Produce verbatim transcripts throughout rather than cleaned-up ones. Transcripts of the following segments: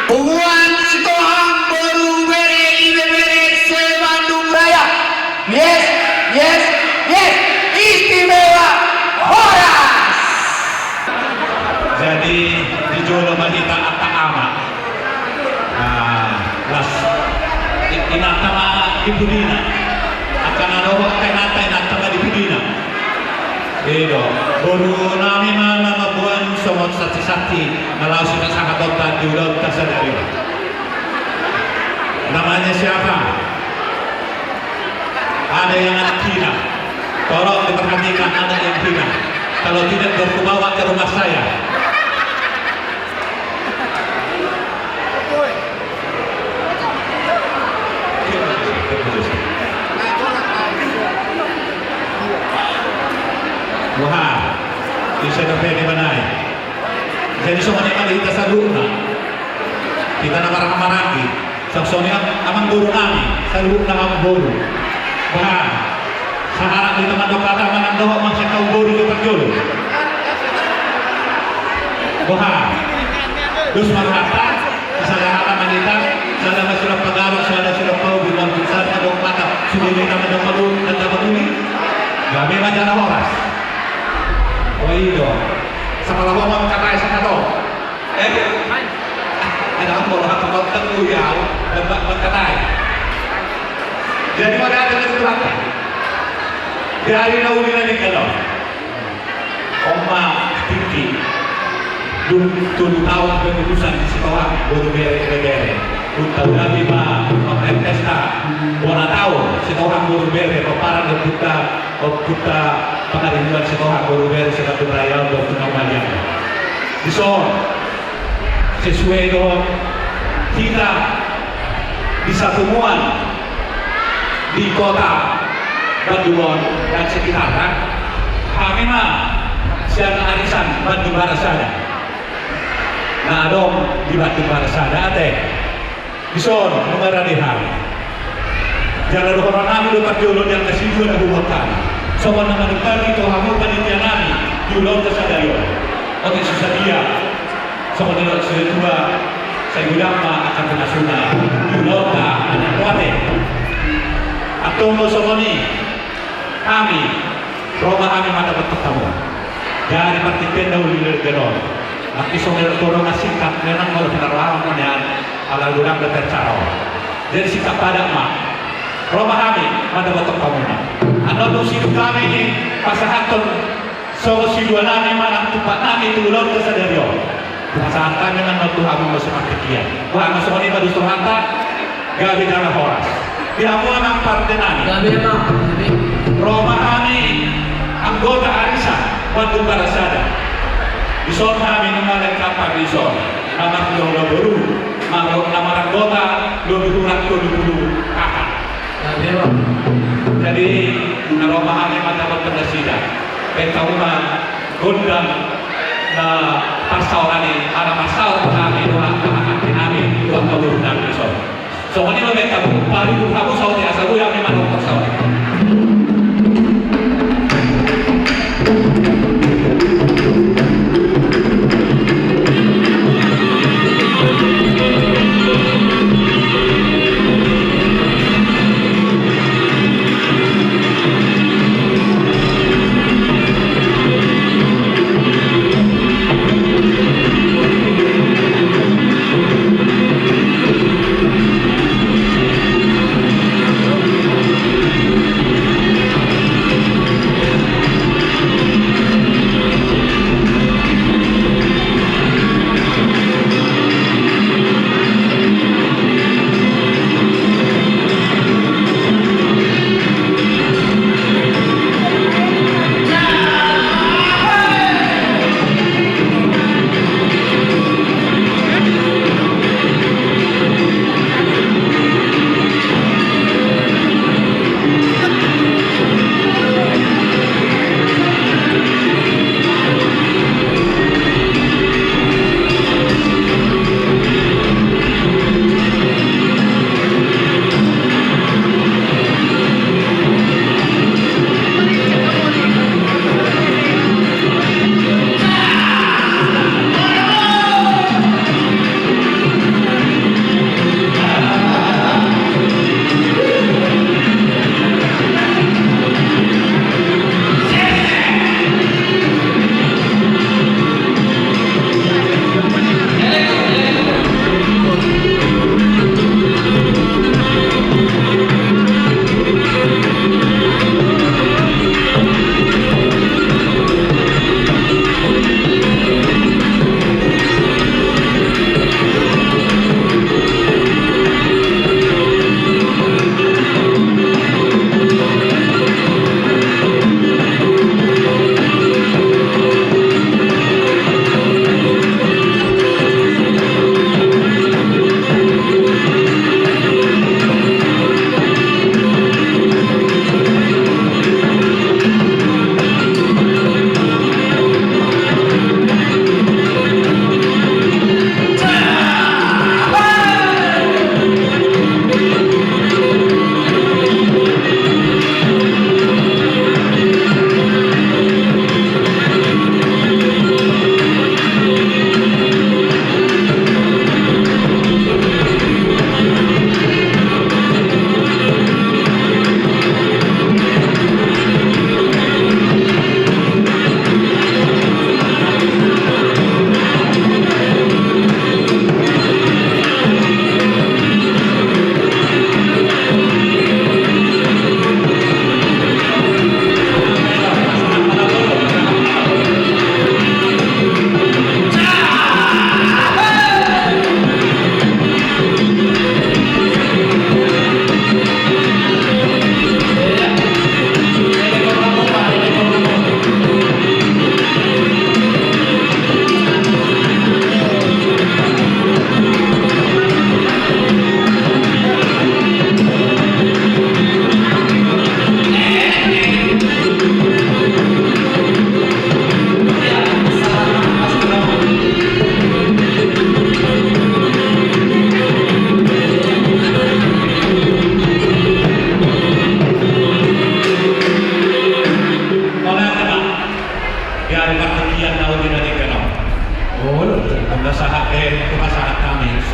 Punguan Sitohang boru bere ibebere se-Bandung Raya. Yes, yes, yes. Istimewa. Horas. Jadi di jolo ma hita angka ama. Nah, las. I-, inanta ma di pudina. Angka na dohot angka inanta, inanta ma di pudina. I do, boru nami ma na mamboan songon santi-santi na laos hita sahatonta di ulaonta sadari on. Namanya siapa? Ada yang anak hina. Tolong diperhatikan anak yang hina. Kalau tidak, biar kubawa ke rumah saya. Wah, bisa dope di mana? Jadi songon i ma di hita saluhutna. Hita na marhahamaranggi. Songon i ma amangboru nami, saluhutna amangboru. Bah, sahalak do hita mandok hata manang dohot ma sian amangboru jo parjolo. Boha? Dos ma rohanta, sada hata ma hita, sada ma surat pagaruk, sada surat paubi, marbinsan ma dohot hata, sude ma hita mandok hamu, dan dapat uli. Gabe ma jala horas. O i do. Sapala ho ma mangkatai sahat on. Eh? Ada apa lo hata kau ketemu ya? Dapat mangkatai. Jadi pada ada keturunan. Dari na uli na di kalau. On ma tingki. Dung tolu taon pengurusan di Sitohang boru bere ibebere. Dung taon nami ma pesta bona taon Sitohang boru bere, pomparan do hita, hita pangaribuan Sitohang boru bere se-Bandung Raya on do hita maliang. Dison. Sesuai dohot hita di sapunguan di kota Bandung on dan sekitarna, hami ma sian arisan Bandung Barat Sada na adong di Bandung Barat Sada ate. Dison nunga rade hami. Jala dohonon nami do parjolo di angka sidua na huboan hami. Songon na manungkali tu hamu panitia nami di ulaonta sadari on. Otik so sadia songon na nidok ni situatua, sai godang ma angka pinasuna di ulaonta na nian ate. Antong do songon i. Hami, ro ma hami mandapothon hamu. Jadi partingkian na uli na di legan on. Nangkin songon na nidok tu dongan singkat, memang molo pinarrohahon ma nian, ala godang do acara on. Jadi singkat padat ma. Ro ma hami mandapothon hamuna. Annon dung sidung hami i pasahathon songon sidua nami manang tumpak nami tu ulaonta sadari on. Pasahat hami annon tu hamu muse partingkian. Bah, anggo songon i ma dos rohanta, gabe jala horas. Di hamu amang pande nami. Gabe ma, gabe. Ro ma hami anggota arisan Bandung Barat Sada. Dison hami nunga lengkap hami dison. Na marhula-hula boru, na mar-, na maranggota lobi hurang tolu pulu kakak. Jadi, na ro ma hami mandapothon nasida. Baen hamu ma gondang na parsaoran i, ala marsaor ma hami dohot pahanggi nami, dohot hamu nami dison. Songon i ma baen hamu, paluhut hamu saotik asa boi hami mandapothon saotik.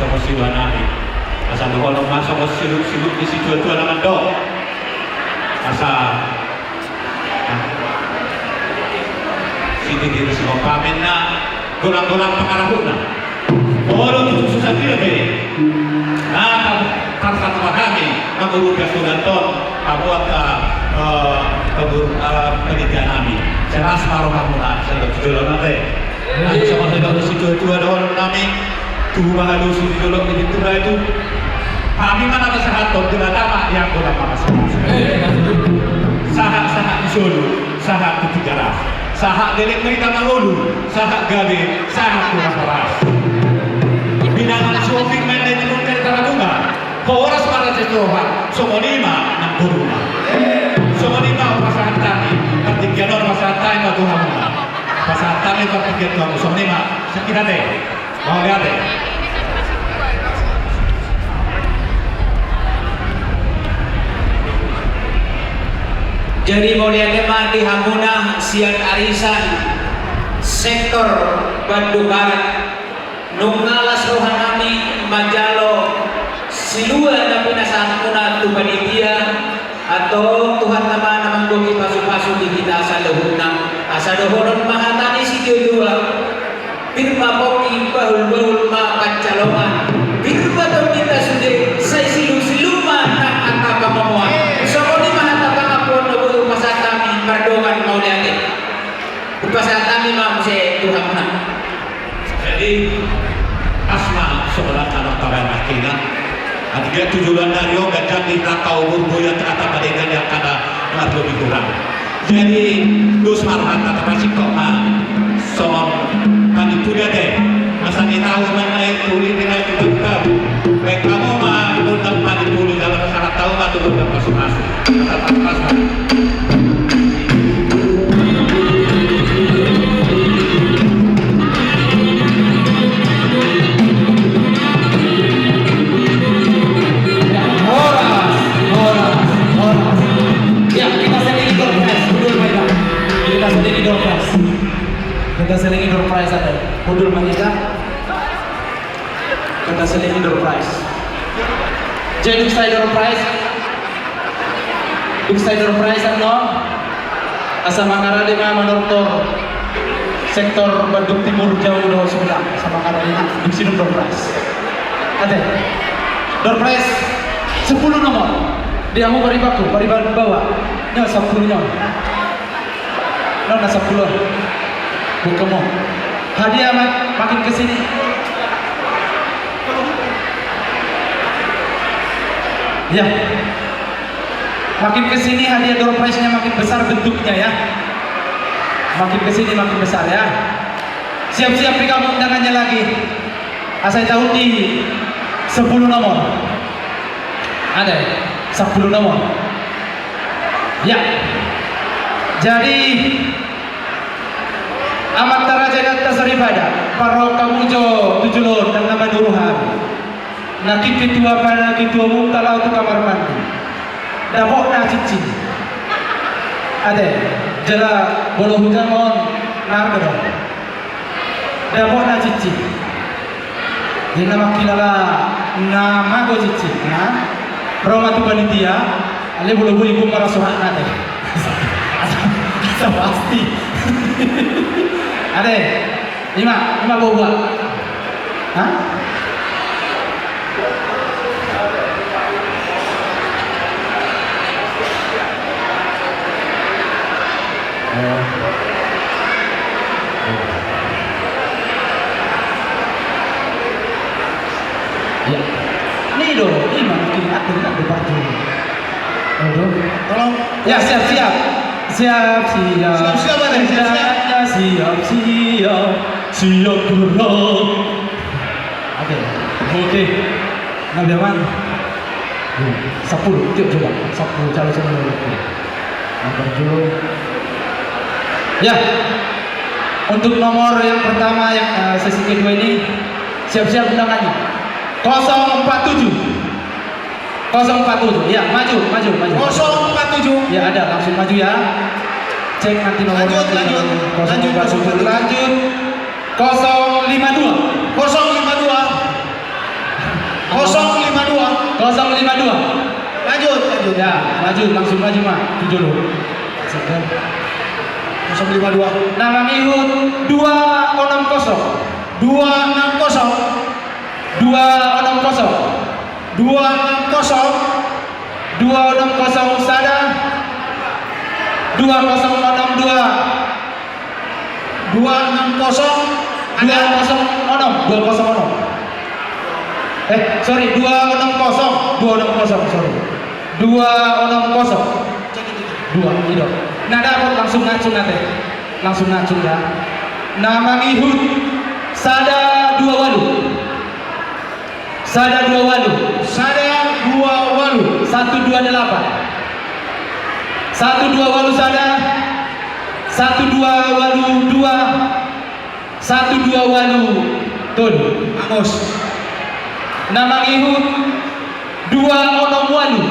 Songon siluanami. Asa dohonon ma songon siluk-siluk ni situatua na mandok. Asa sititi ni si Pamen na golang-golang pangarahutna. Molo tutu so sandiri be na tarpatupa hami mangurupi sudanton, amuan ta pendidikan nami. Jelas ma rohamuna. Sahat tu jolma be. Nang songon na didok ni situatua dohononnami, tubu ma halusi di dolok ni pintu batu. Hami ma na pasahathon, Debata ma i anggo na mangasup. Sahat-sahat ni solu, sahat tu Tigaras. Sahat leleng ma hita mangolu, sahat gabe, sahat tu na horas. Binanga na suhobing ma inna i di mundar Tarabunga. Horas ma raja ni roha, songon i ma nang boruna. Songon i ma pasahat hami, partingkian on pasahat hami ma tu hamuna. Pasahat hami partingkian tu hamu, songon i ma. Sangkira te. Mauliate. Jadi mauliate ma di hamuna sian arisan sektor Bandung Barat. Nunga las rohanami manjalo silua na pinasahatmuna tu panitia. Antong Tuhanta ma na manggohi pasu-pasu di hita saluhutna. Asa dohonon ma hata ni situatua: Pir ma pongki, bahul-bahul ma pansalongan. Pir ma tondinta sude, sai siluk-siluk ma nang angka pangomoan. Songon i ma hata pangampuon na boi hupasahat hami mardongan mauliate. Hupasahat hami ma muse tu hamuna. Jadi, pas ma songon na nangkabaen nangkiningan. Atik dia tu joloan ni ari on, ganjang di hita umur, boya hata, padangan di angka na marlobi hurang. Jadi, dos ma rohanta, tapasingkop ma songon panimpudian te. Asa di taon na naeng uli ni naeng di taon. Baen hamu ma gondang panimpuli jala pasahat hamu ma tu gondang pasu-pasu. Pasahat pasu-pasu. Horas, horas, horas. Ya, kita selingi door prize, mundur ma hita. Kita selingi door prize. Kita selingi door prize, ate. Mundur ma hita. Kita selingi door prize. Jadi dung sae door prize. Dung sae door prize annon. Asa mangarade ma manortor sektor Bandung Timur, Jau dohot Sumedang. Asa mangarade ma dung sidung door prize. Ate. Door prize sepuluh nomor. Di hamu paribanku, pariban bawah. Nyo, sepuluh nyo. Non na sampulu. Buka mo. Hadiah ma-, makin ke sini. Ya. Makin ke sini hadiah door prize-nya makin besar bentuknya ya. Makin ke sini makin besar ya. Siap-siap di kamu undangannya lagi. Asa i tahu di sepuluh nomor. Ada ya? Sepuluh nomor. Ya. Jadi, amanta raja inanta soripada, parrohahon hamu jo tu jolo on, ndang na manuru hami. Nangkin ketua, pada ketua umum ta laho tu kamar mandi. Dapot na cincin. Ate, jala bolo hujang on, na arga do. Dapot na cincin. Jadi na mangkilala na mago cincin, na ro ma tu panitia, ale bolo boi gum maraso hak na te. Asa, asa pasti. Ate, ima, ima boa-boa. Hah? Ya. Ni do, ima mungkin atur kan do parjolo. Aduh. Tolong. Ya, siap, siap. Siap, siap. Siap, siap, Ade. Siap, siap. Ya, siap, siap. Siap, bro. Oke. Oke. Nah, biar mana? Sampulu, tiap coba. Sampulu, calo sampulu. Nomor dulu. Ya. Untuk nomor yang pertama, yang, eh, sesi kedua ini, siap-siap undangannya. Kosong empat tujuh. Kosong empat tujuh. Ya, maju, maju, maju. Kosong empat tujuh. Ya, ada, langsung maju ya. Cek nanti nomornya. Lanjut, lanjut. Kosong empat tujuh, lanjut. Kosong lima dua. Kosong lima dua. Kosong lima dua. Lanjut, lanjut. Ya, lanjut, langsung maju ma tu jolo. Kosong lima dua. Na mangihut dua onom kosong. Dua enam kosong. Dua onom kosong. Dua enam kosong. Dua onom kosong sada. Dua kosong onom dua. Dua enam kosong. Dua kosong onom, dua kosong onom. Eh, sorry, dua onom kosong, dua onom kosong, sorry. Dua onom kosong. Dua, gitu. Na dapot langsung ngacun ate. Langsung ngacun ya. Na mangihut sada dua walu. Sada dua walu. Sada dua walu. Satu dua delapan. Satu dua walu sada. Satu dua walu dua. Satu dua walu tolu. Angus. Na mangihut dua onom walu.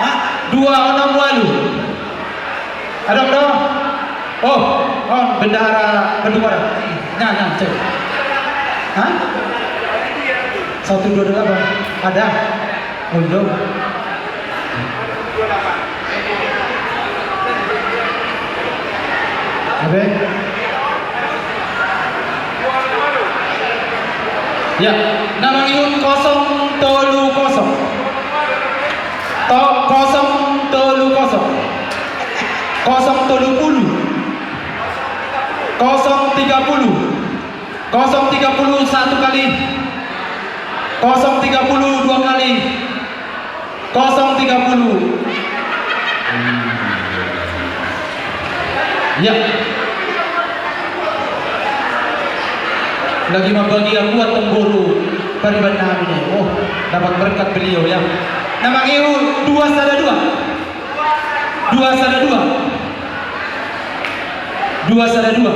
Hah? Dua onom walu. Adong do? Oh, on bendahara Bandung Barat. Nah, nah, cek. Hah? Satu dua delapan. Ada? Oh, iya. Apa? Ya, na mangihut kosong tolu kosong. To, kosong tolu kosong. Kosong tolu puluh. Kosong tiga puluh. Kosong tiga puluh satu kali. Kosong tiga puluh dua kali. Kosong tiga puluh. Ya. Lagi mambagian buat temburu pariban nami nih. Oh, dapat berkat beliau ya. Na mangihut dua sada dua. Dua sada dua. Dua sada dua.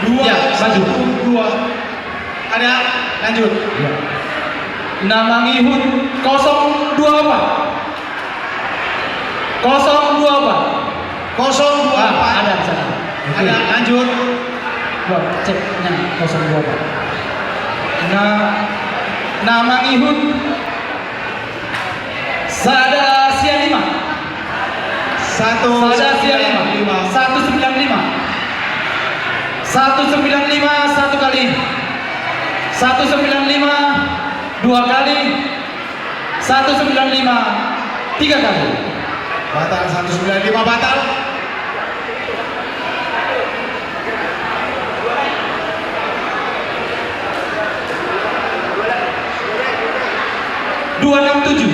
Dua, ya, maju. Satu, dua. Ada, lanjut. Ya. Na mangihut kosong dua opat. Kosong dua opat. Kosong dua opat. Ah, ada di sana. Oke. Ada, lanjut. Wah, cek. Nah, kosong dua opat. Na, na mangihut sada sia lima. Satu sada sia lima. Satu sembilan lima. Satu sembilan lima satu kali. Satu sembilan lima dua kali. Satu sembilan lima tiga kali. Batal, satu sembilan lima batal. Dua enam tujuh.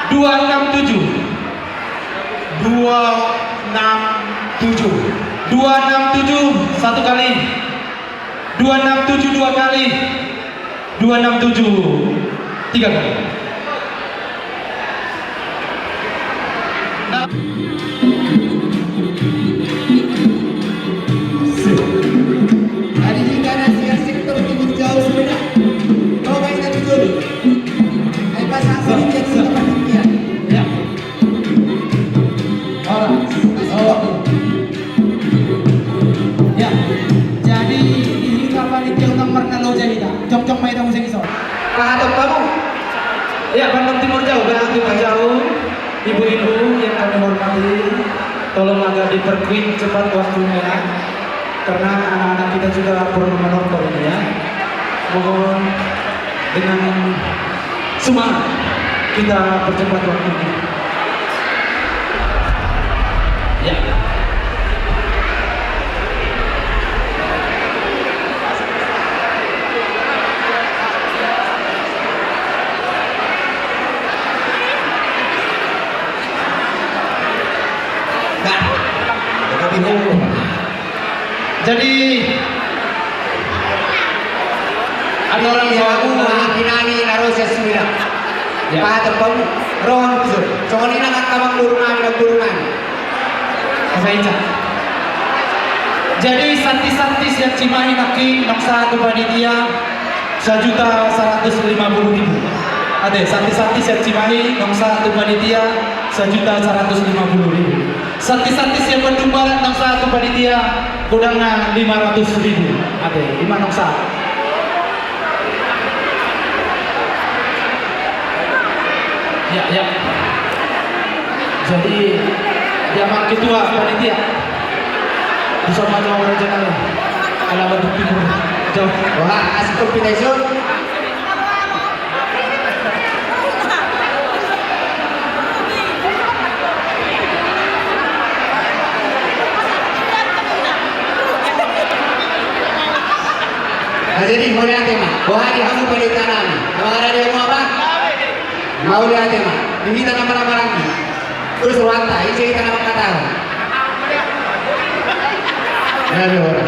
Dua enam tujuh. Dua enam tujuh. Dua enam tujuh satu kali. Dua enam tujuh dua kali. Dua enam tujuh tiga kali. Nah. Tadi kita ada siasik terus di Burjau sebenarnya. Kau main satu dulu. Ayo pasang sedikit, sedikit. Ya. Ora. Oh. Ya. Jadi, ini kapan itu yang nomor nalo jadi dah? Cok-cok main dong sini, so. Pahatop hamu. Ya, Bandung Timur Jauh, Bandung Timur Jauh. Ibu-ibu yang kami hormati, tolong agak diperkuat cepat waktunya. Karena anak-anak kita juga perlu menonton ini ya. Mohon dengan semangat kita percepat waktunya. Ya. Nah, lebih hulu. Jadi, ada orang tua. Iya, aku, aku nani na ro sian Sumedang. Ya. Pahatop hamu, ro hamu tu son. Songon i nang angka amangboru nami, amangboru nami. Bisa ica. Jadi, santi-santi sian Cimahi nangkin, nunga sahat tu panitia. Sajuta saratus lima puluh ribu. Ate, santi-santi sian Cimahi, nunga sahat tu panitia, sajuta saratus lima puluh ribu. Santi-santi sian Bandung Barat, nunga sahat tu panitia, godangna lima ratus ribu. Ate, ima nunga sahat. Ya. Jadi, ya, Pak Ketua Panitia. Bisa maju sama Raja Nala. Alamat bukti. Jauh. Wah, asik kompetisi. Nah, jadi, mauliate ma. Boha di hamu panitia nami. Amang, ada di hamu apa? Mauliate ma. Di hita na marhahamaranggi. Terus rohanta, ise hita na manghatahon. Aduh, ora.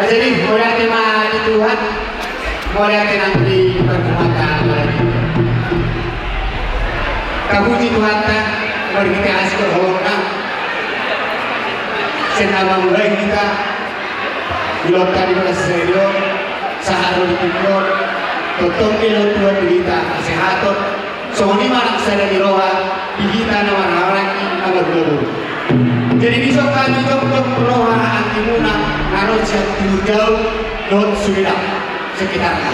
Jadi, mauliate ma di Tuhan, mauliate nang di parhata. Tapuji Tuhanta, marhite asi dohot holongna, sian na mamulai hita, di lotta di bagasan sadari on, sahat ro di tingki on, tongtong dilehon Tuhan di hita hasehaton, songon i ma nang sada ni roha di hita na marhahamaranggi na marhula boru. Jadi dison hami jongjong roha anggi muna na ro sian Timur Jauh dohot Sumedang sekitarna.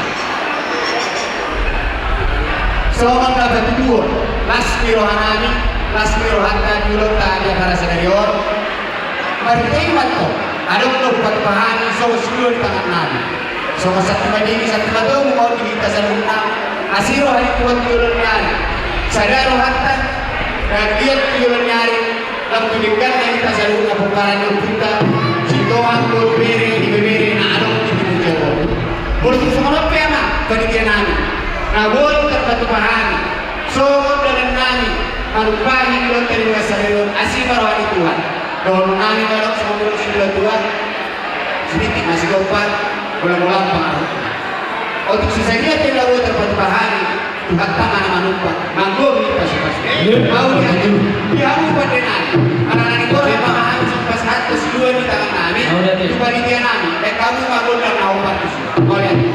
Songon na patuduhon las ni roha nami, las ni rohanta di ulaonta di acara sadari on. Marhite i ma antong adong do hupatupa hami songon silua di tangan nami. Songon santi madingin, santi matogu ma on di hita saluhutna, asi roha ni Tuhan di joloan ni ari. Sada rohanta, na anggiat di joloan ni ari, lam tu dengganna hita saluhutna pomparan ni ompunta Situmorang, dohot bere, ibebere na adong di Timur Jauh on. Molo tung songon on pe, amang panitia nami, na boi tarpatupa hami songon dalan nami manumpahi di lotta di bagasan sadari on, asi ma roha ni Tuhan. Dohonon nami ma adong songon na nidok ni situa-tua: Sitintin ma sigompa, golang-golang pangarahutna. Otik so sadia pe na boi tarpatupa hami, Tuhanta ma na manumpak manggohi pasupasu. Mauliate. Di hamu pande nami, ala na nitorop ma hami sian pasahathon silua ni tangan nami tu panitia nami, baen hamu ma gondang na hombar tusi. Mauliate.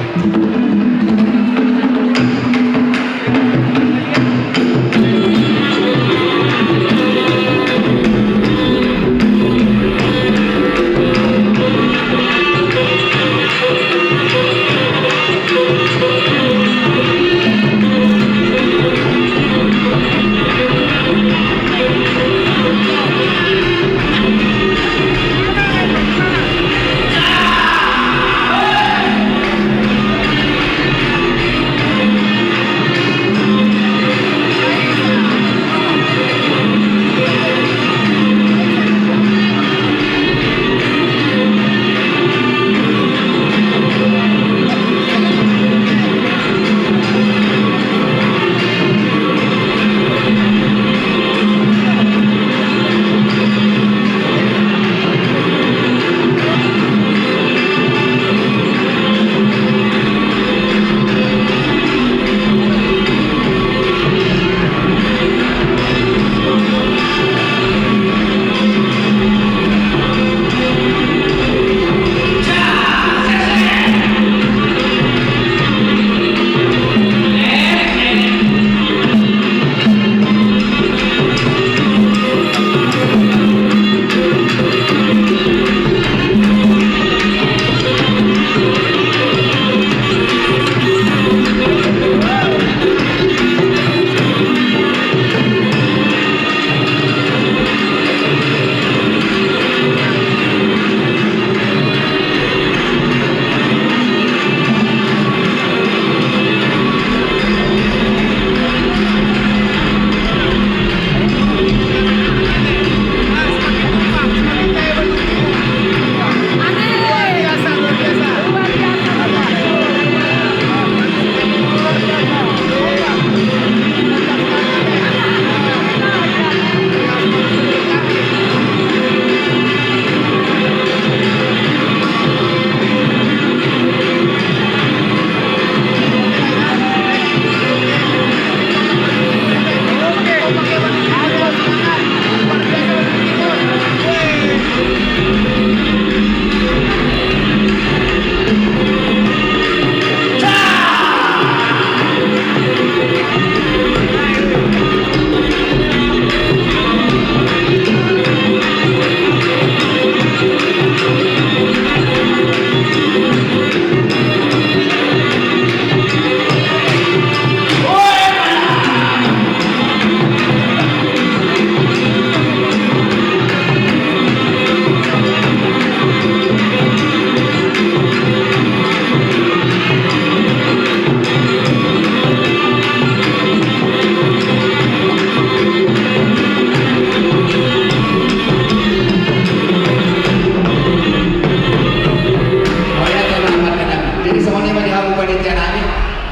nami,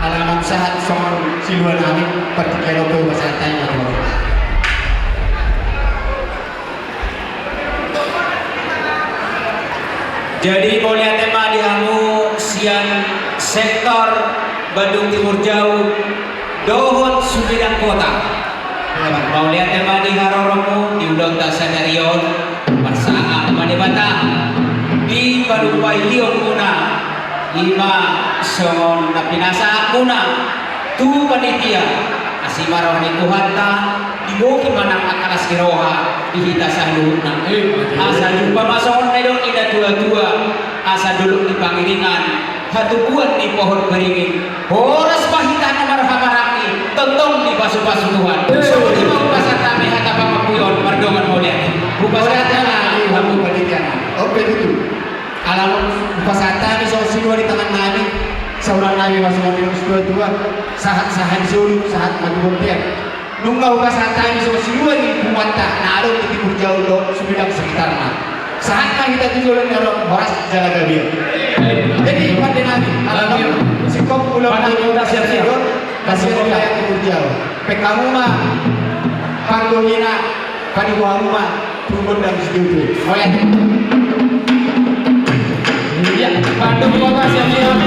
ala mangsahat songon silua nami, partingkian on pe hupasahat hami ma tu hamu. Jadi mauliate ma di hamu sian sektor Bandung Timur Jau dohot Sumedang Kota. Mauliate ma di haroromu di ulaonta sadari on. Parsangap ma Debata di padupahion muna, i ma songon na pinasahat muna tu panitia. Asi ma roha ni Tuhanta, diboto ma nang angka las ni roha di hita saluhutna. Asa jumpa ma songon na nidok ni natuatua, asa dolok ni pangiringan, hatubuan ni pohon beringin, horas ma hita na marhahamaranggi, tongtong dipasupasu Tuhan. Songon i ma hupasahat hami hata pangampuon mardongan mauliate. Hupasahat hami hamu panitia. Oke, tutu. Ala hupasahat hami songon silua di tangan nami, sahuran nami ma songon nidok ni situatua, sahat sahat ni solu, sahat ma tu bontean. Nunga hupasahat hami songon silua ni punguanta na adong di Timur Jau dohot Sumedang sekitarna. Sahat ma hita tu joloan ni ari on horas jala gabe. Jadi pande nami, ala nunga singkop ulaon nami, siap-siap. Kasihan wilayah Timur Jau. Pe hamu ma panggohina, panibu hamu ma. Tunggu dan setuju. Oke. Iya, Bandung Kota siap-siap.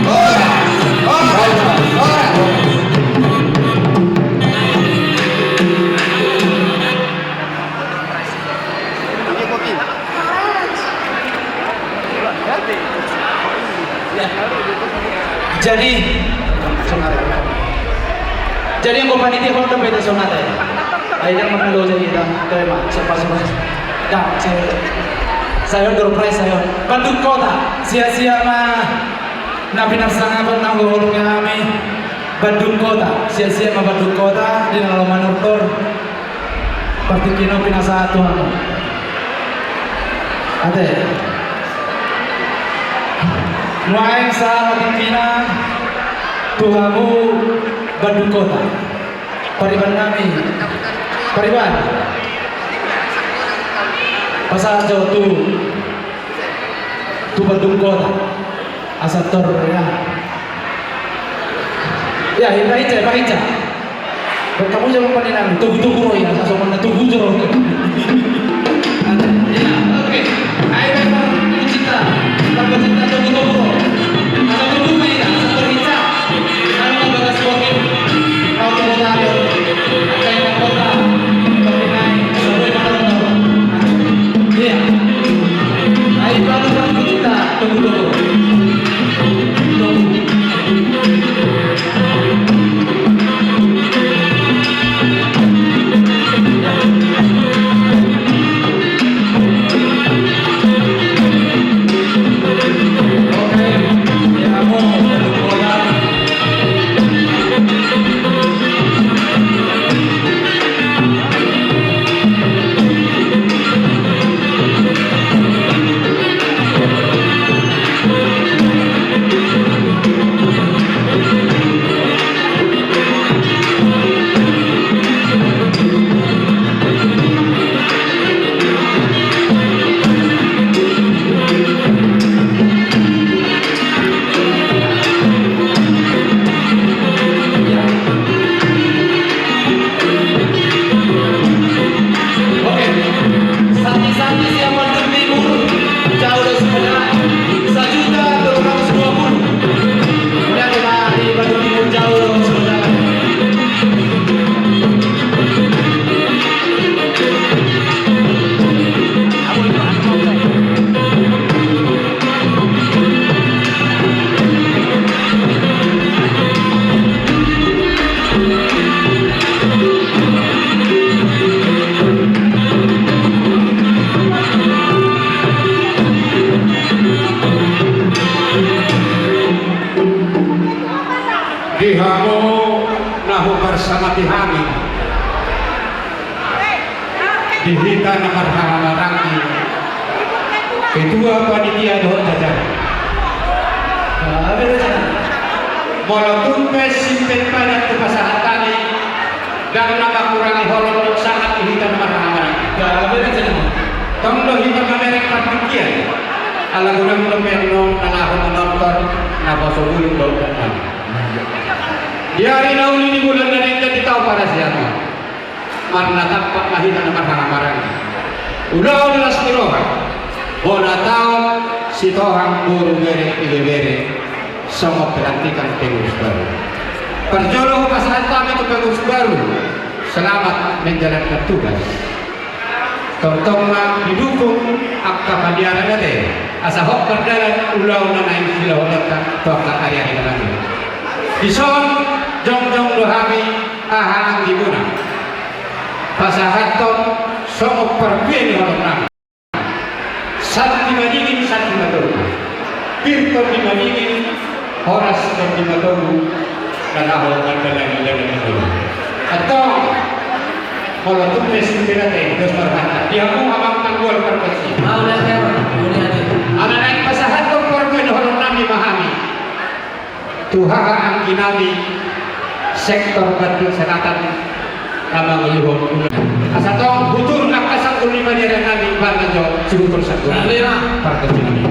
Horas, horas, horas. Jadi, jadi anggo panitia, hon do beta sonata ya. Ai dang mangalo jadi dah, terima, siapa semua. Dah, saya, saya on door prize, saya on. Bandung Kota, sia-sia ma na pinarsangapan na huhorong hami. Bandung Kota, sia-sia ma Bandung Kota, di na laho manortor. Partingkian on pinasahat tu hamu. Ate. Nuaeng sahat ma tingkina tu hamu Bandung Kota. Pariban nami. Pariban. Pasahat jo tu, tu Bandung Kota. Asa tor, ya. Ya, hinta hinca, hinta hinca. Buat kamu jangan panen anu, tugu-tugu roh ya, asa sopan tugu jo roh. Ya, oke. Ayo, memang cinta, tambah cinta tugu-tugu roh. Asa tugu ma ya, asa tor hinca. Anu, bagas bokin. Kau tugu tayo. Kayak kota. Tapi naik, sesuai mana. Iya. Ayo, baru kita tunggu dulu. Tunggu. Oke, ya, mau. Oke. Sati-sati siapa demi guru? Jauh dari sekolah. Sejuta dua ratus dua puluh. Kemudian kita di Bandung Timur jauh dari sekolah. Di hamu na huparsangapi hami. Di hita na marhahamaranggi, ketua panitia dohot jajaran. Molo tung pe simpel padan tu pasahat hami, dang na Ala godang dope annon na laho manonton naposo bulung dohot dakdanak. Di ari na uli ni bulan na denggan di taon parasian on, marnatampak ma hita na marhahamaranggi. Ulaon las ni roha, bona taon, sitohang boru, bere, ibebere, songon pelantikan pengurus baru. Parjolo hupasahat hami tu pengurus baru, selamat menjalankan tugas. Tongtong ma didukung angka paniaran ate, asa hot mardalan ulaon na naeng silehononta tu angka ari-ari na mangihut. Dison jongjong do hami, haha anggimuna, pasahathon songon parbue ni holong nami. Santi madingin, santi matogu. Pir tondi madingin, horas tondi matogu, na laho mandalani dalan ni ngolu. Antong, molo tung pe sipir ate, dos marhata. Di hamu amang panggual pargonsi. Mauliate, mauliate. Ala naeng pasahathon parbue ni holong nami ma hami tu haha anggi nami sektor Bandung Selatan, na manguluhon ulaon. Asa tong hutur angka sanggul ni paniaran nami, baen ma jo sihutur sanggul. Pargonsi nami.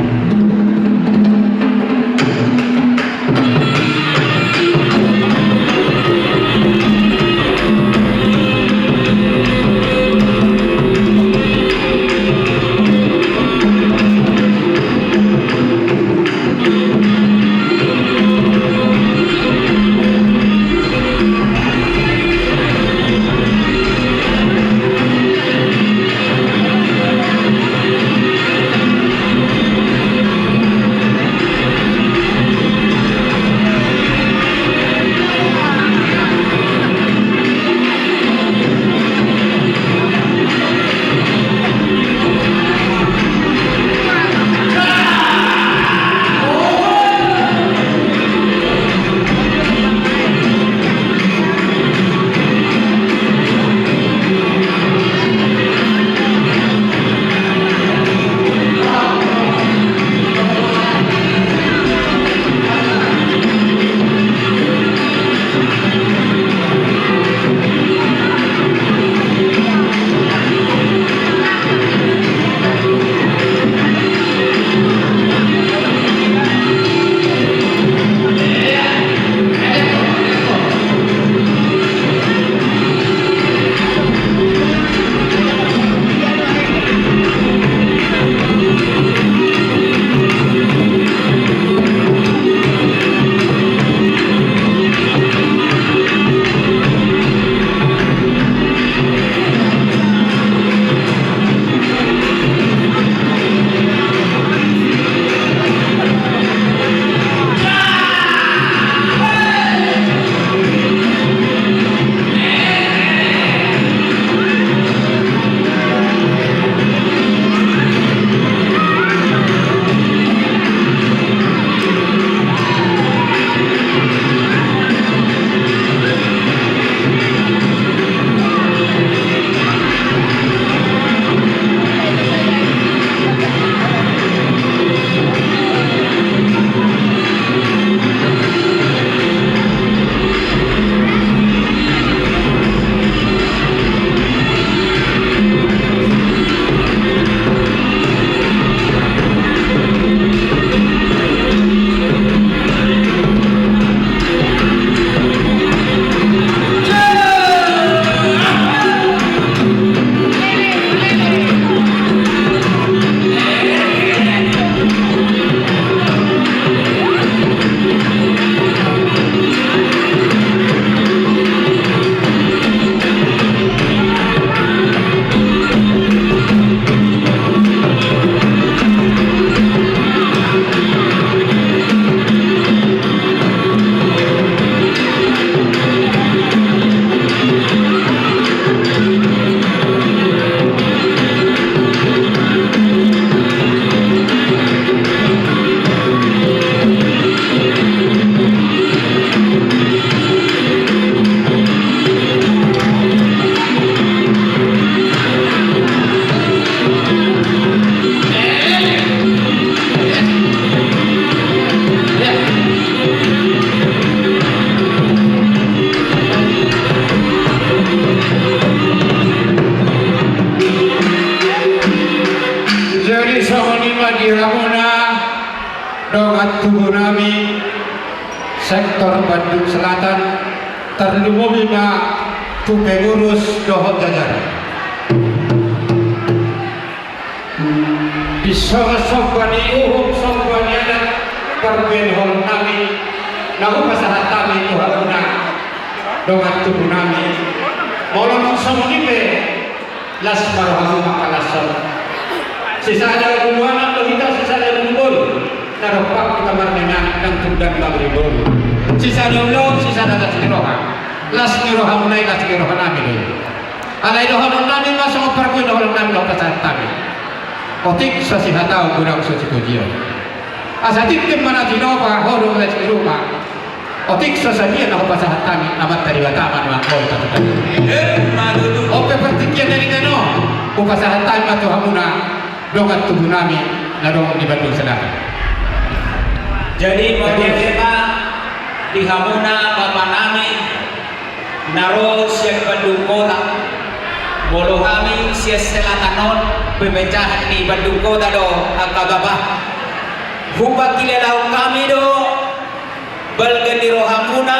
Nami sektor Bandung Selatan, tarlumobi ma tu pengurus dohot jajaran. Di songon somba ni uhum, somba ni adat, parbue ni holong nami na hupasahat hami tu hamuna dongan tubu nami. Molo tung songon i pe, las ma rohamu mangkalashon. Sisada bulu anak do hita, sisada bulu boru. Na dompak hita marninna, ndang tundan ma bulu boru. Sisada ulaon, sisada las ni roha. Las ni rohamuna i, las ni roha nami do i. Alai dohonon nami ma songon parbue ni holong nami do pasahat hami. Otik so sihataon, godang so sipujion. Asa tingting ma na tinopa, ho do las ni roha. Otik so sadia na hupasahat hami, Amanta Debata ma nuaeng on tatupa. On pe partingkian na nian on, hupasahat hami ma tu hamuna dongan tubu nami na adong di Bandung Selatan. Jadi mauliate ma di hamuna bapa nami na ro sian Bandung Kota. Molo hami sian Selatan on, pemecahan ni Bandung Kota do angka bapa. Hupangkilalahon hami do balga ni rohamuna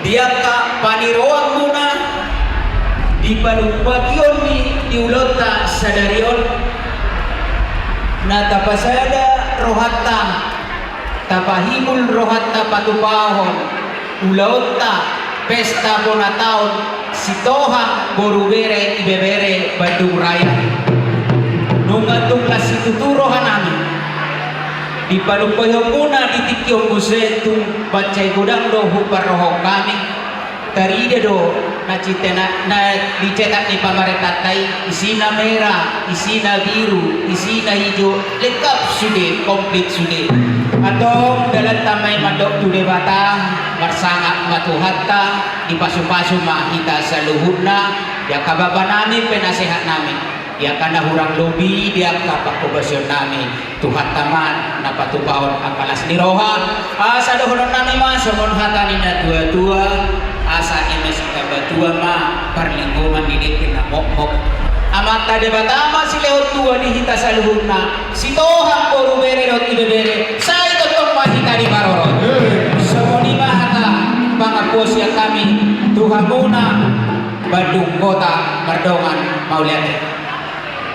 di angka paniroanmuna di palumpakion ni di ulaonta sadari on, na tapasada rohanta, tapahibul rohanta patupahon ulaonta pesta bona taon Sitohang boru bere ibebere Bandung Raya. Nunga tung las situtu roha nami di palumpaionmuna di tingki on, muse tung mansai godang do huparrohahon hami. Tarida do na citena na dicetak ni pamarentanta i, isina mera, isina biru, isina ijo, lengkap sude, komplit sude. Antong dalanta ma i mandok tu Debata, marsangap ma Tuhanta, dipasupasu ma hita saluhutna, di angka bapa nami, penasehat nami, di angka na hurang lobi, di angka panghobasion nami, Tuhanta ma na patupahon angka las ni roha. Asa dohonon nami ma songon hata ni na tuatua, asa eme sitabatua ma parlinggoman ni dengke na mokmok. Amanta Debata ma silehon tua di hita saluhutna, Sitohang boru bere dohot ibebere, sai tongtong ma hita diparorot. Songon i ma hata pangampuon sian hami tu hamuna Bandung Kota, mardongan mauliate.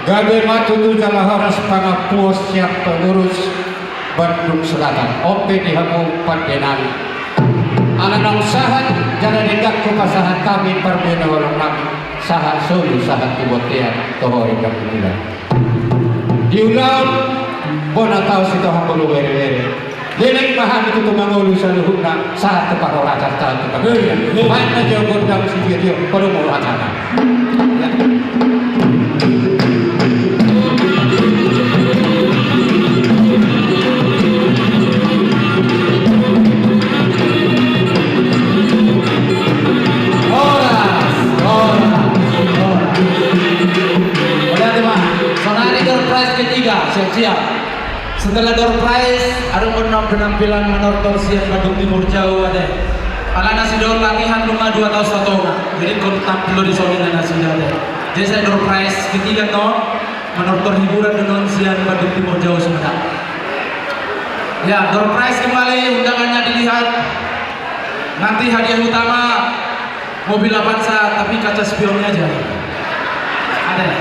Gabe ma tutu jala horas pangampuon sian pengurus Bandung Selatan. On pe di hamu pande nami. Ala naung sahat jala denggan hupasahat hami parbue ni holong nami, sahat solu sahat tu bontean, toho denggan tu bulan. Di ulaon bona taon Sitohang boru bere-bere, leleng ma hami tutu mangolu saluhutna, sahat tu parhorasan, sahat tu panggabean. Baen ma jo gondang sitio-tio, padomu rohana. Horas, horas, horas. Mauliate ma. Sonari door prize ketiga, siap-siap. Setelah door prize, adong do annon penampilan manortor sian Bandung Timur Jauh, ate. Alana sidok latihan nunga dua taon satonga. Jadi ingkon tampil do dison nasida, ate. Jadi sai door prize ketiga annon, manortor hiburan do annon sian Bandung Timur Jauh, Sumedang. Ya, door prize kembali, undangannya dilihat. Nanti hadiah utama mobil Avanza, tapi kaca spionnya aja. Ada ya?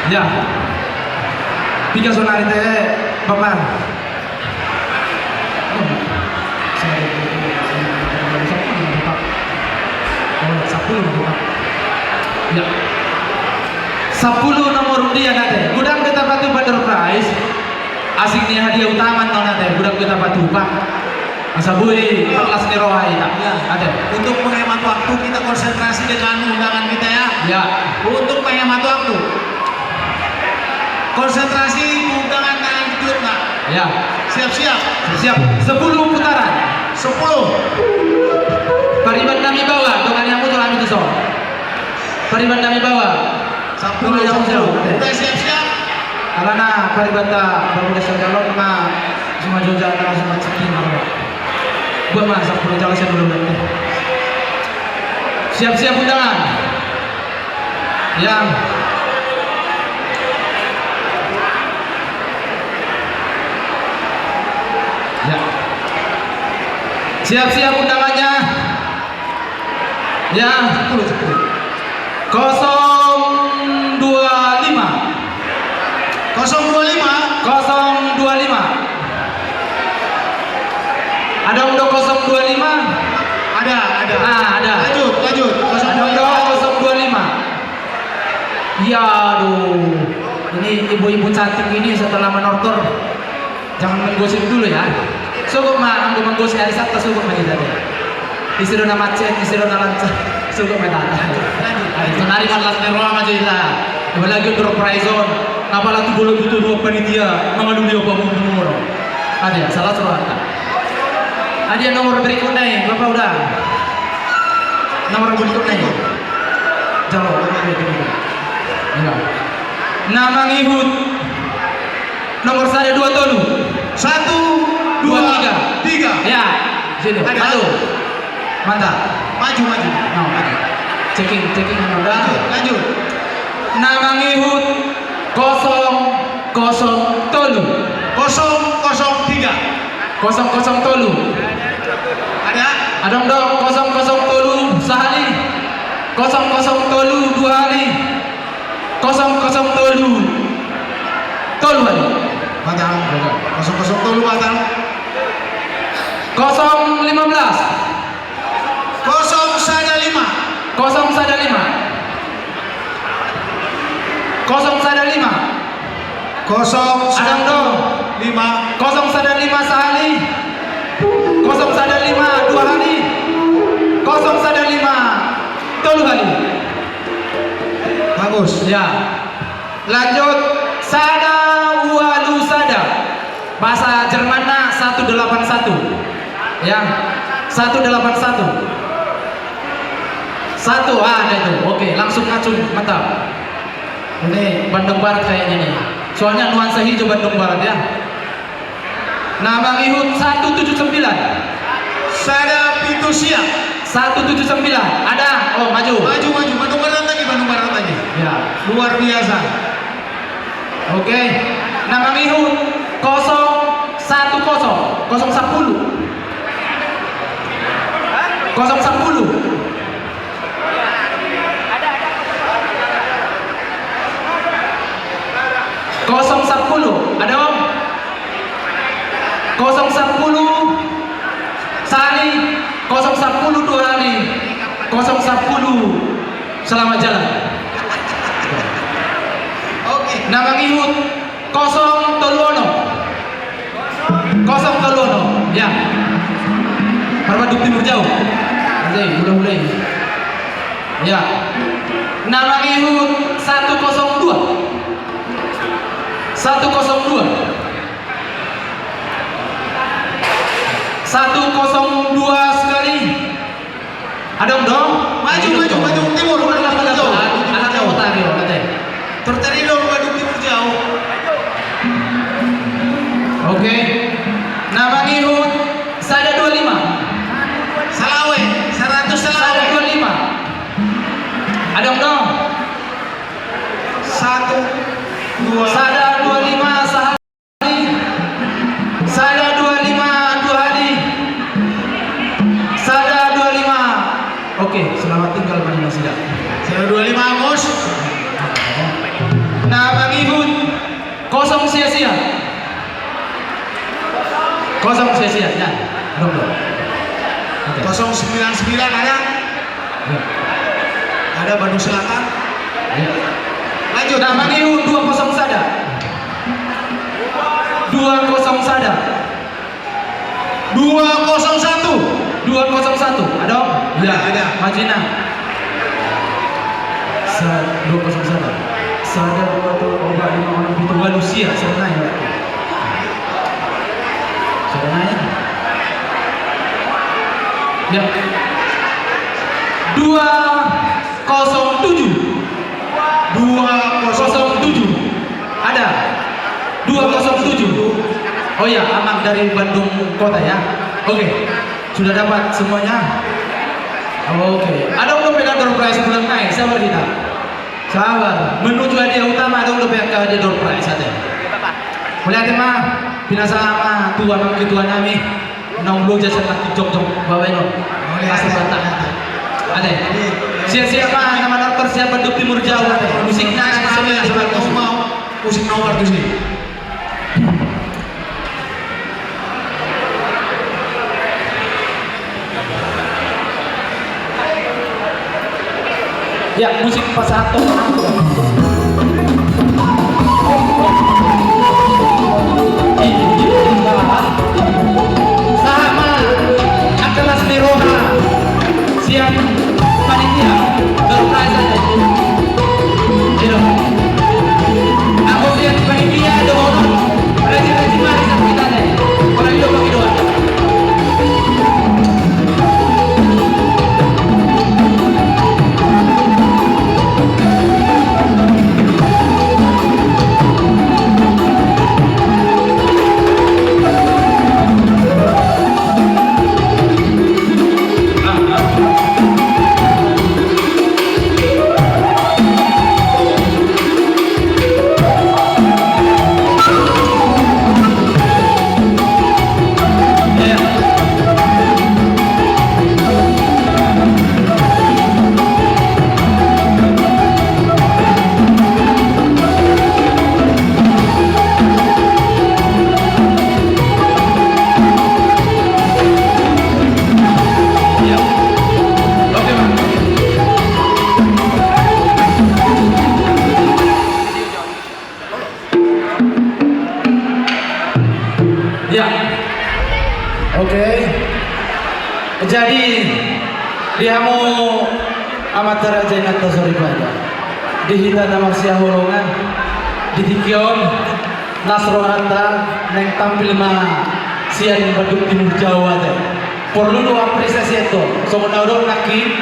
Ya. Piga sonari te, Bapak? Oh, sorry. Oh, sepuluh, Bapak. Ya. Sepuluh nomor undian, ate. Godang do tapatupa door prize. Asing ni hadiah utama annon, ate. Godang do tapatupa. Asa boi las ni roha hita. Ya. Ada. Untuk menghemat waktu, kita konsentrasi dengan undangan kita, ya. Ya. Untuk menghemat waktu. Konsentrasi undangan yang ikut, Pak. Ya. Siap-siap. Siap. Sepuluh putaran. Sepuluh. Pariban nami bawa, dongan yang muncul kami tuh, so. Pariban nami bawa. Sampulu, sampulu. Udah siap-siap? Alana paribanta baru udah siap calon, ma, semua jauh jalan, semua cikin, apa? Buat ma, sampulu calon saya dulu nanti. Siap-siap undangan. Ya. Siap-siap undangannya. Ya. Sepuluh, sepuluh. Kosong dua lima. Kosong dua lima. Kosong dua lima. Adong do kosong dua lima? Ada, ada. Ah, ada. Lanjut, lanjut. Adong do kosong dua lima. Kosong dua lima. Ya, aduh. Ini ibu-ibu cantik ini setelah menortor, jangan menggosip dulu ya. Sogot ma, anggo menggosip ari Sabtu sogot ma hita. Ise do na macet, ise do na lancar. Sogot ma hita. Ari sonari marlas ni roha ma jo hita. Apalagi on door prize on. Apala tu bolon tu toru panitia, mangalului ho pamumu. Ate, salas rohanta. Ate, nomor berikutna i, Bapak udah. Nomor berikutna i. Jalo, nomor berikutna. Iya. Na mangihut. Nomor sada, dua, tolu. Satu, dua, tiga. Ya, sini. Ada. Satu. Mantap. Maju, maju. Nah, maju. Checking, checking, anu, udah. Lanjut, lanjut. Na mangihut kosong kosong tolu. Kosong kosong tiga. Kosong kosong tolu. Ada? Adong do kosong kosong tolu sahali. Kosong kosong tolu dua hali. Kosong kosong tolu. Tolu hali. Batang. Kosong kosong tolu batang. Kosong lima belas. Kosong sada lima. Kosong sada lima. Kosong sada lima. Kosong sada lima. Kosong sada lima sahali. Kosong sada lima dua hali. Kosong sada lima tolu hali. Bagus. Ya. Lanjut, sada ualu sada. Bahasa Jermanna satu delapan satu. Ya, satu delapan satu. Satu, ah, ada itu. Oke, langsung ngacung, mantap. Ini Bandung Barat kayaknya nih. Soalnya nuansa hijau Bandung Barat ya. Na mangihut satu tujuh sembilan. Sada pitu sia. Satu tujuh sembilan. Ada. Oh, maju. Maju, maju. Bandung Barat lagi, Bandung Barat lagi. Ya. Luar biasa. Oke. Na mangihut kosong satu kosong. Kosong sepuluh. Kosong sepuluh. Kosong sepuluh, ada om? Kosong sepuluh sahali, kosong sepuluh dua hali, kosong sepuluh selamat jalan. Oke. Na mangihut kosong tolu onom. Kosong tolu onom, ya. Marbandung Timur Jauh. Oke, mulai-mulai. Ya. Na mangihut satu kosong dua. Satu kosong dua. Satu kosong dua sekali. Adong do? Maju, maju, maju. Timur, maju, maju. Anak jauh. Anak jauh, tarik, tarik. Tertarik dong, maju, Timur jauh. Oke. Na mangihut sada dua lima. Salawe, seratus salawe. Sada dua lima. Adong do? Satu, dua. Sada dua lima, sahali. Sada dua lima, dua hali. Sada dua lima. Oke, selamat tinggal, Bang Nasida. Sada dua lima, Angus. Na mangihut kosong sia sia. Kosong sia sia, ya. Belum, belum. Oke. Kosong sembilan sembilan ada? Ya. Ada Bandung Selatan. Ya. Lanjut. Na mangihut dua kosong sada. Dua kosong sada. Dua kosong satu. Dua kosong satu. Ada, om? Ya. Ada. Maju na. Sa-, dua kosong sada. Sada, dua, tolu, opat, lima, onom, pitu, walu, sia. Sada nai. Sada nai. Ya. Dua kosong tujuh. Dua kosong tujuh. Ada. Dua kosong tujuh. Oh ya, aman dari Bandung Kota ya. Oke. Sudah dapat semuanya? Oke. Adong dope na door prize bulan nai, sabar hita. Sabar. Menuju hadiah utama, adong dope angka hadiah door prize, ate. Mauliate ma, pinasahat ma tu amang ketua nami. Naung loja sian nangkin jongjong babaen on. Asa bata. Ate. Siap-siap ma na manortor sian Bandung Timur Jau. Musikna, musik nomor tujuh. Ya, musik pasahathon. Sahat ma angka las ni roha sian panitia, surprise ate. Ido. Anggo sian panitia dohot rajin-rajin ma di samping ate. Ora ido bagi doa. Ya. Oke. Jadi, di hamu amanta raja, inanta soripada, di hita na marsihaholongan, di tingki on las rohanta naeng tampil ma sian Bandung Timur Jau ate. Porlu do apresiasi ate, songon na hudok nangkin,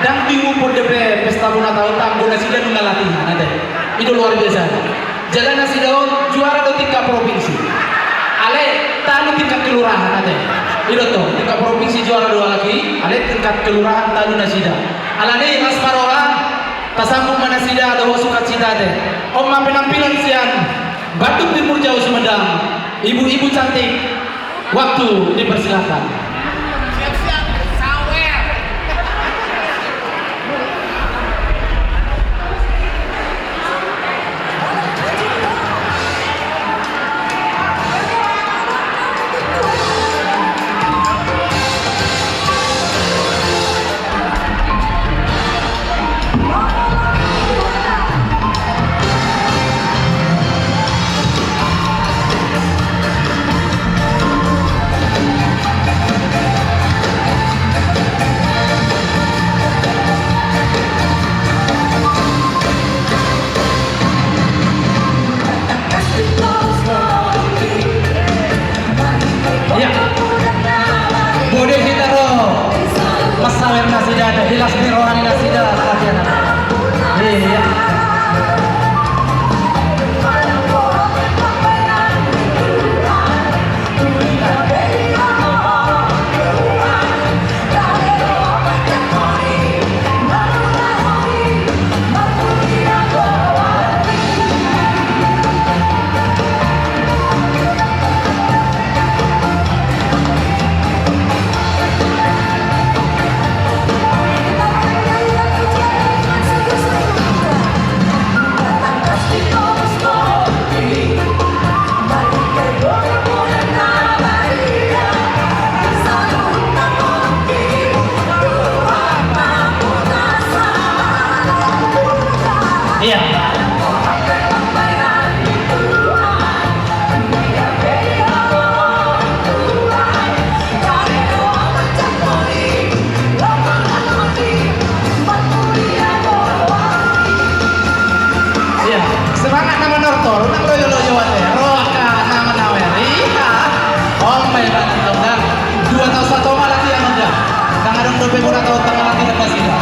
ndang diumumhon dope pesta bona taon anggo nasida nunga latihan ate. I do luar biasa. Jala nasida on juara do tingkat provinsi. Alai talu tingkat kelurahan ate. I do tong, tingkat provinsi juara do halak i, alai tingkat kelurahan talu nasida. Alani i las ma roha, tasambut ma nasida dohot sukacita ate. On ma penampilan sian Bandung Timur Jau Sumedang, ibu-ibu cantik. Waktu dipersilakan. Ia. Bode hita ro. Masawer nasida, di las ni roha ni nasida, latihan. Ia. Ia. Ia, semangat na manortor, unang loyo-loyo ate, ro angka na manawer. Ia, on ma i, Bang, dua taon satonga latihan on da. Ndang adong dope bona taon tanggal latihan nasida.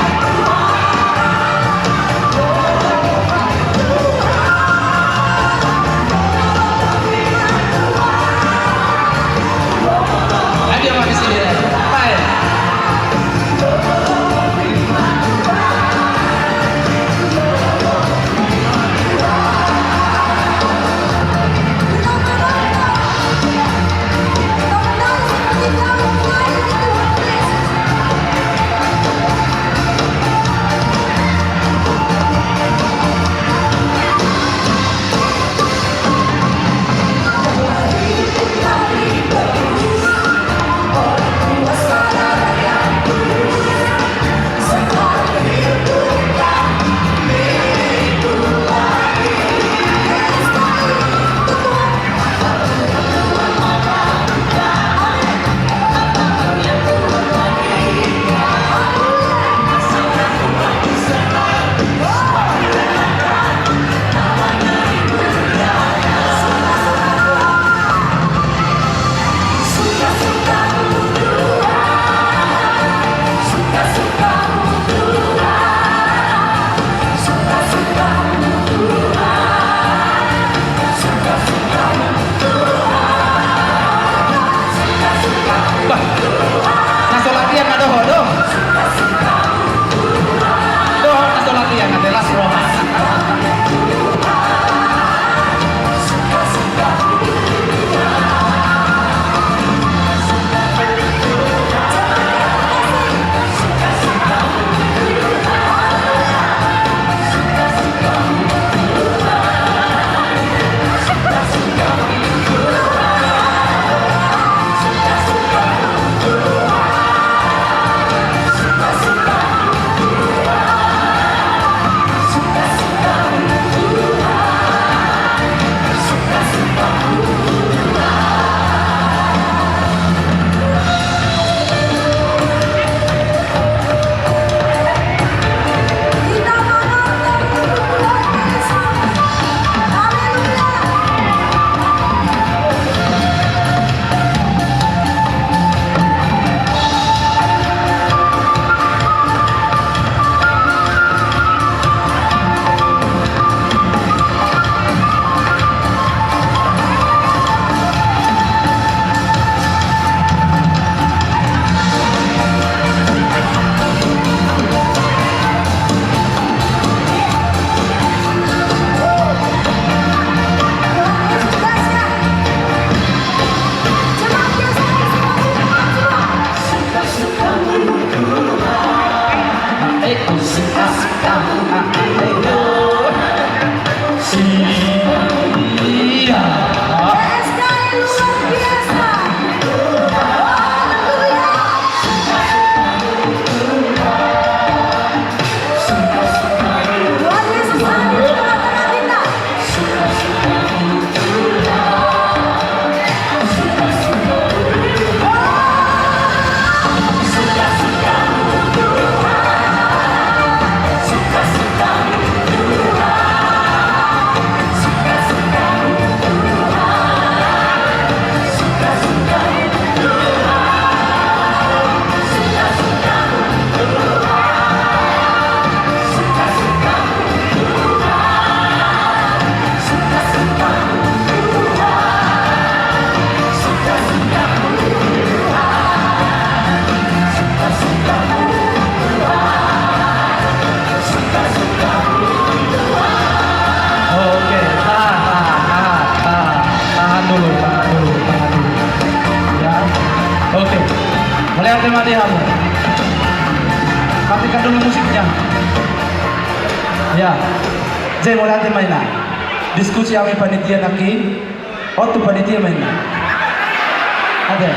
Mati hamu. Matikan dulu musiknya. Ya. Jadi mauliate ma inna. Diskusi hami panitia nangkin. On tu panitia ma inna. Ate.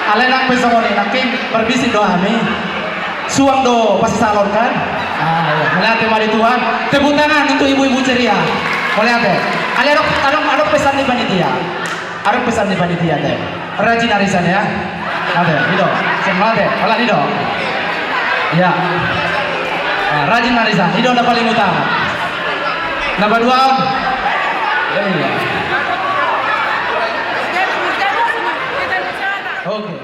Alai nang pe songon i nangkin, marbisik do hami. Suang do pasisalon kan. Ah, iya. Mauliate ma di Tuhan. Tepuk tangan untuk ibu-ibu ceria. Mauliate. Alai adong, adong, adong pesan ni panitia. Adong pesan ni panitia, ate. Rajin arisan ya. Ate, i do. Seng mate, holan i do. Ya. Ah, rajin arisan, i do na paling utama. Na paduahon. Iya. Oke.